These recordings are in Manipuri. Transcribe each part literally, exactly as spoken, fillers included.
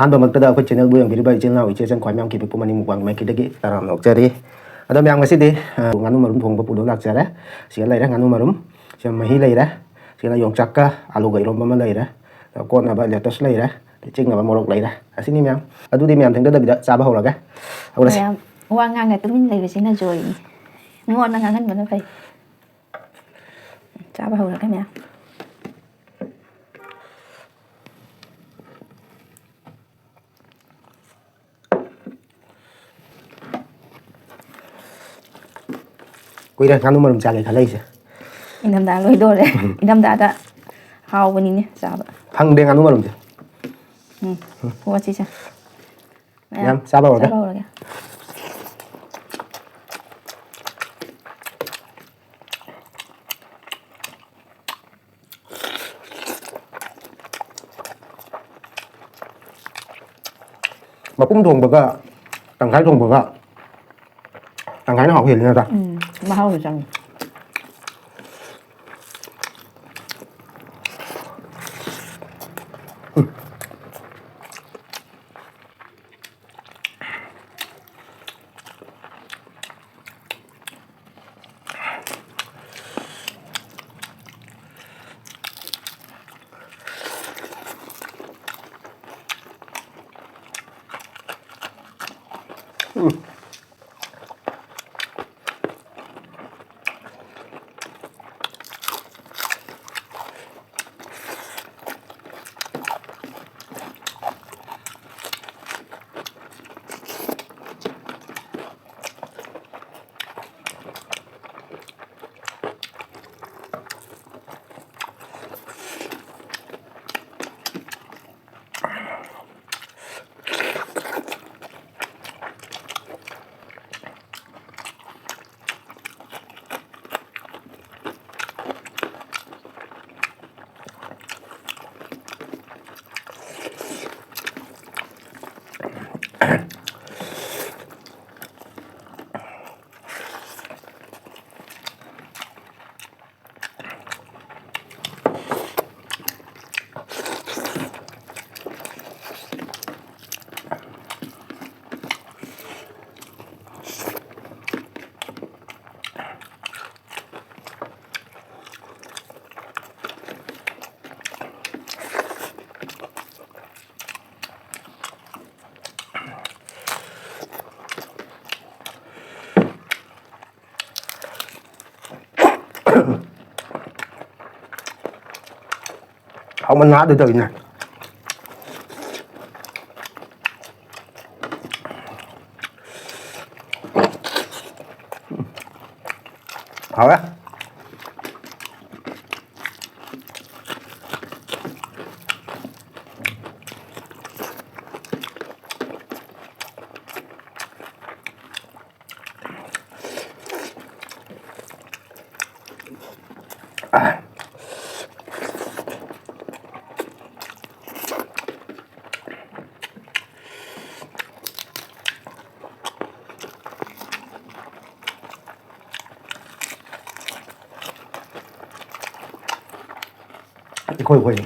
ꯑꯍꯥꯟꯕꯃꯛꯇꯗ ꯑꯩꯈꯣꯏ channelꯕꯨ ꯌꯦꯡꯕꯤꯔꯤꯕ ꯏꯆꯤꯜ ꯏꯅꯥꯎ, ꯏꯆꯦ ꯏꯆꯟ ꯈ꯭ꯋꯥꯏ ꯃꯌꯥꯝ ꯀꯤꯕꯤ ꯄꯨꯝ ꯃꯅꯤꯡ ꯃꯨꯛꯕꯥꯡ ꯃꯥꯏꯀꯩꯗꯒꯤ ꯇꯔꯥꯝꯅ ꯑꯣꯛꯆꯔꯤ꯫ ꯑꯗꯣ ꯃꯌꯥꯝ, ꯉꯁꯤꯗꯤ, ꯑ, ꯉꯥꯅꯨ ꯃꯔꯨꯝ ꯊꯣꯡꯕ ꯄꯨꯗꯨꯅ ꯂꯥꯛꯆꯔꯦ꯫ ꯁꯤꯗ ꯂꯩꯔꯦ ꯉꯥꯅꯨ ꯃꯔꯨꯝ, ꯁꯤꯗ ꯃꯍꯤ ꯂꯩꯔꯦ, ꯁꯤꯗ ꯌꯣꯡꯆꯥꯛꯀ ꯑꯂꯨꯒ ꯏꯔꯣꯝꯕ ꯑꯃ ꯂꯩꯔꯦ, ꯑꯗ ꯀꯣꯠꯅꯕ lettuce ꯂꯩꯔꯦ, ꯆꯤꯛꯅꯕ ꯃꯣꯔꯣꯛ ꯂꯩꯔꯦ꯫ ꯑꯁꯤꯅꯤ ꯃꯌꯥꯝ꯫ ꯑꯗꯨꯗꯤ ꯃꯌꯥꯝ ꯊꯦꯡꯊꯗꯕꯤꯗ ꯆꯥꯕ ꯍꯧꯔꯒꯦ꯫ ꯍꯧꯔꯁꯤ꯫ ꯃꯌꯥꯝ ꯋꯥ ꯉꯥꯡꯉ ꯇꯨꯃꯤꯟ ꯂꯩꯕꯁꯤꯅ ꯖꯣꯏꯅꯤ꯫ ꯃꯤꯉꯣꯟꯗ ꯉꯥꯡꯍꯟꯕꯅ ꯐꯩ꯫ ꯆꯥꯕ ꯍꯧꯔꯒꯦ ꯃꯌꯥꯝ꯫ ꯀꯨꯏꯔꯦ ꯉꯥꯅꯨ ꯃꯔꯨꯝ ꯆꯥꯒꯦ ꯈꯜꯂꯛꯏꯁꯦ꯫ ꯏꯪꯊꯝꯊꯥ ꯂꯣꯏꯗꯣꯔꯦ꯫ ꯎꯝ꯫ ꯏꯪꯊꯝꯊꯥꯗ ꯍꯥꯎꯕꯅꯤꯅꯦ ꯆꯥꯕ꯫ ꯐꯪꯗꯦ ꯉꯥꯅꯨ ꯃꯔꯨꯝꯁꯦ꯫ ꯎꯝ꯫ ꯍꯣ, ꯁꯤꯁꯦ꯫ ꯃꯌꯥꯝ ꯆꯥꯕ ꯍꯧꯔꯒꯦ꯫ ꯆꯥꯕ ꯍꯧꯔꯒꯦ꯫ ꯃꯄꯨꯝ ꯊꯣꯡꯕꯒ ꯇꯪꯈꯥꯏ ꯊꯣꯡꯕꯒ ꯇꯪꯈꯥꯏꯅ ꯍꯥꯎ ꯍꯦꯜꯂꯤ ꯅꯠꯇ꯭ꯔꯥ? ꯎꯝ, ꯃꯍꯥꯎꯁꯨ ꯆꯪꯉꯤ꯫ ꯎꯝ꯫ ꯃꯅꯥꯗꯨ ꯇꯧꯔꯤꯅꯦ꯫ ꯍꯥꯎꯔꯦ꯫ ꯏꯈꯣꯏ ꯈꯣꯏ꯫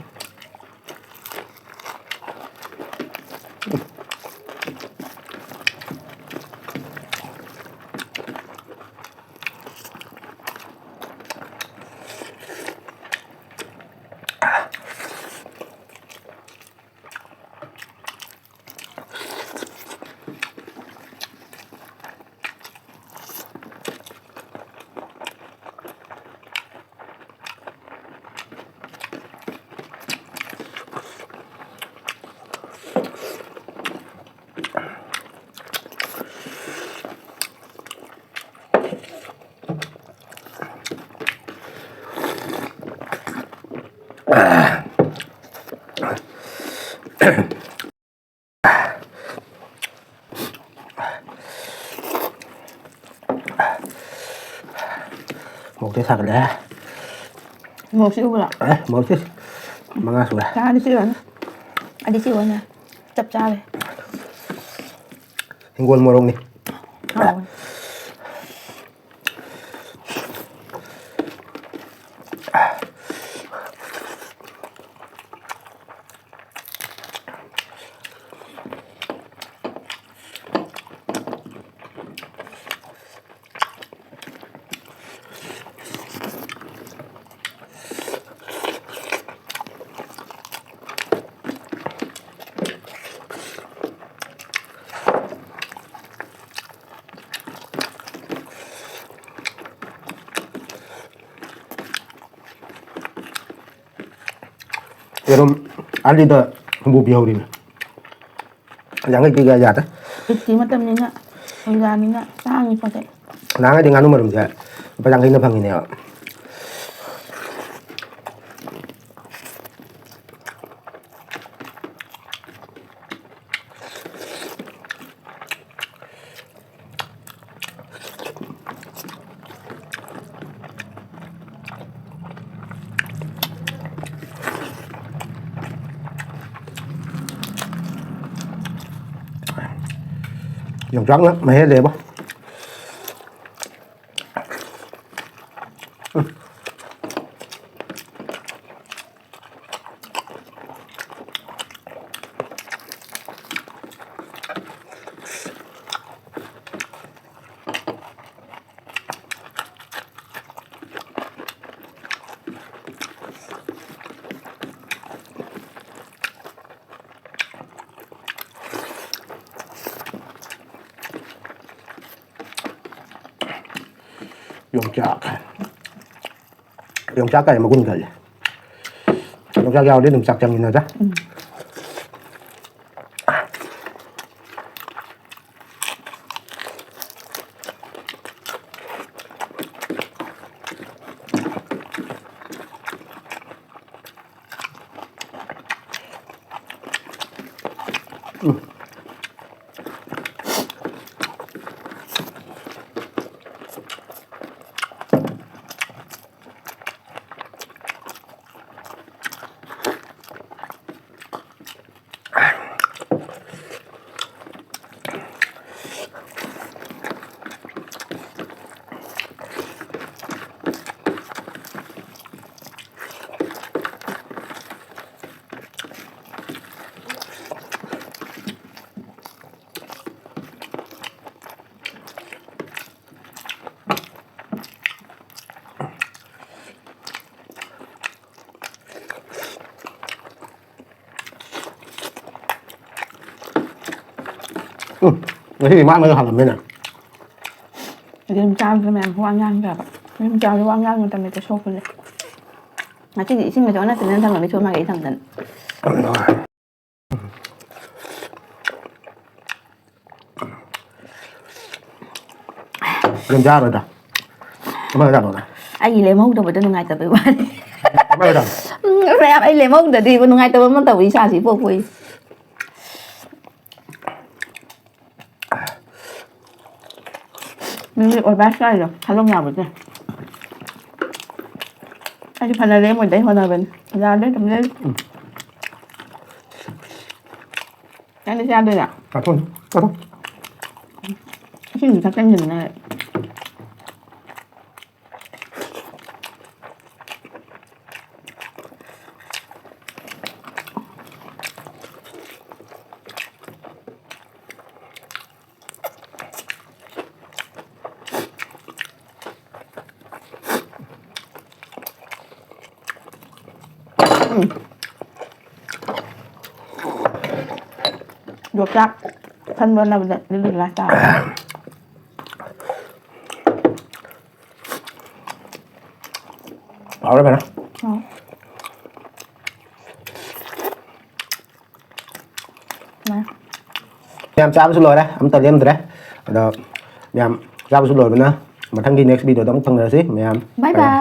ꯃꯣꯔꯣꯛꯁꯦ ꯁꯥꯒꯠꯂꯦ꯫ ꯃꯣꯔꯣꯛꯁꯤ ꯎꯕ꯭ꯔꯥ? ꯑꯦ, ꯃꯣꯔꯣꯛꯁꯦ ꯃꯉꯥ ꯁꯨꯔꯦ꯫ ꯆꯥꯔꯗꯤ ꯁꯤ ꯑꯣꯏꯔꯅꯤ꯫ ꯑꯩꯗꯤ ꯁꯤ ꯑꯣꯏꯅ ꯆꯞ ꯆꯥꯔꯦ꯫ ꯍꯤꯡꯒꯣꯜ ꯃꯣꯔꯣꯛꯅꯤ꯫ ꯍꯥꯎꯋꯦ꯫ ꯌꯦꯔꯨꯝ ꯑꯥꯔꯂꯤꯗ ꯍꯨꯝꯐꯨ ꯄꯤꯍꯧꯔꯤꯅꯦ꯫ ꯌꯥꯡꯈꯩ ꯄꯤꯒꯦ ꯌꯥꯗꯦ꯫ ꯍꯧꯖꯤꯛꯇꯤ ꯃꯇꯝꯅꯤꯅ, ꯊꯪꯖꯥꯅꯤꯅ ꯇꯥꯡꯉꯤ ꯄꯣꯠ ꯆꯩ꯫ ꯅꯍꯥꯟꯉꯩꯗꯤ ꯉꯥꯅꯨ ꯃꯔꯨꯝꯁꯦ ꯂꯨꯄꯥ ꯌꯥꯡꯈꯩꯅ ꯐꯪꯉꯤꯅꯦꯕ꯫ ꯌꯣꯡꯆꯥꯛꯅ ꯃꯍꯦꯜꯂꯦꯕ꯫ ꯌꯣꯡꯆꯥꯛ꯫ ꯌꯣꯡꯆꯥꯛ ꯀꯥꯏ ꯃꯒꯨꯟ ꯈꯜꯂꯦ꯫ ꯌꯣꯡꯆꯥꯛ ꯌꯥꯎꯔꯗꯤ ꯑꯗꯨꯝ ꯆꯥꯛ ꯆꯪꯉꯤꯅꯗ꯫ ꯎꯝ꯫ ꯎꯝ, ꯉꯁꯤꯗꯤ ꯃꯥꯡꯅꯒ ꯍꯥꯜꯂꯝꯃꯦꯅꯦ꯫ ꯑꯗꯨꯝ ꯆꯥꯕꯗ ꯃꯌꯥꯝ ꯋꯥ ꯉꯥꯡꯗꯕ꯫ ꯑꯗꯨꯝ ꯆꯥꯕꯗ ꯋꯥ ꯉꯥꯡꯕ ꯃꯇꯝꯗ ꯁꯣꯛꯄꯅꯦ꯫ ꯉꯁꯤꯗꯤ ꯏꯁꯤꯡꯒꯁꯦ ꯑꯣꯟꯅ ꯇꯩꯅꯅ ꯊꯝꯃꯝꯃꯤ, ꯁꯣꯝ ꯃꯥꯏꯀꯩ ꯊꯝꯗꯅ꯫ ꯒꯟꯖꯥꯔꯣꯏꯗ꯫ ꯑꯃ ꯆꯥꯔꯣꯗ꯫ ꯑꯩꯒꯤ ꯂꯦꯝꯍꯧꯗꯕꯗꯣ ꯅꯨꯡꯉꯥꯏꯇꯕꯩ ꯋꯥꯅꯤ꯫ ꯑꯃ ꯆꯥꯔꯣ꯫ ꯎꯝ, ꯃꯌꯥꯝ ꯑꯩ ꯂꯦꯝꯍꯧꯗ꯭ꯔꯗꯤ ꯅꯨꯡꯉꯥꯏꯇꯕ ꯑꯃ ꯇꯧꯏ, ꯏꯁꯥꯁꯤ ꯏꯄꯣꯛ ꯄꯣꯛꯏ꯫ ꯃꯤꯒꯤ ꯑꯣꯏꯕ ꯏꯁꯇꯥꯏꯜꯗꯣ ꯊꯥꯗꯣꯛ ꯌꯥꯕꯁꯦ꯫ ꯑꯩꯗꯤ ꯐꯅ ꯂꯦꯝꯃꯣꯏꯗ ꯑꯩ ꯍꯣꯠꯅꯕꯅꯤ꯫ ꯌꯥꯗ꯭ꯔꯦ, ꯑꯗꯨꯝ ꯂꯦꯝ-, ꯎꯝ꯫ ꯅꯪꯗꯤ ꯆꯥꯗꯣꯏꯔꯥ? ꯆꯥꯊꯣꯛꯑꯅꯤ, ꯆꯥꯊꯣꯛ꯫ ꯏꯁꯤꯡꯁꯨ ꯊꯛꯆꯟꯁꯤꯗꯅ꯫ ꯎꯝ꯫ ꯌꯣꯡꯆꯥꯛ ꯈꯟꯕ ꯍꯣꯠꯅꯕꯗ ꯂꯤꯛꯂꯤ ꯒ꯭ꯂꯥꯁ ꯇꯥꯔꯦ꯫ ꯍꯥꯎꯔꯦ ꯐꯖꯅ꯫ ꯍꯥꯎ꯫ ꯃꯥ꯫ ꯃꯌꯥꯝ ꯆꯥꯕꯁꯨ ꯂꯣꯏꯔꯦ, ꯑꯝꯇ ꯂꯦꯝꯗ꯭ꯔꯦ꯫ ꯑꯗꯣ ꯃꯌꯥꯝ ꯆꯥꯕꯁꯨ ꯂꯣꯏꯔꯕꯅ ꯃꯊꯪꯒꯤ next video ꯗ ꯑꯃꯨꯛ ꯊꯦꯡꯅꯔꯁꯤ ꯃꯌꯥꯝ꯫ Bye bye꯫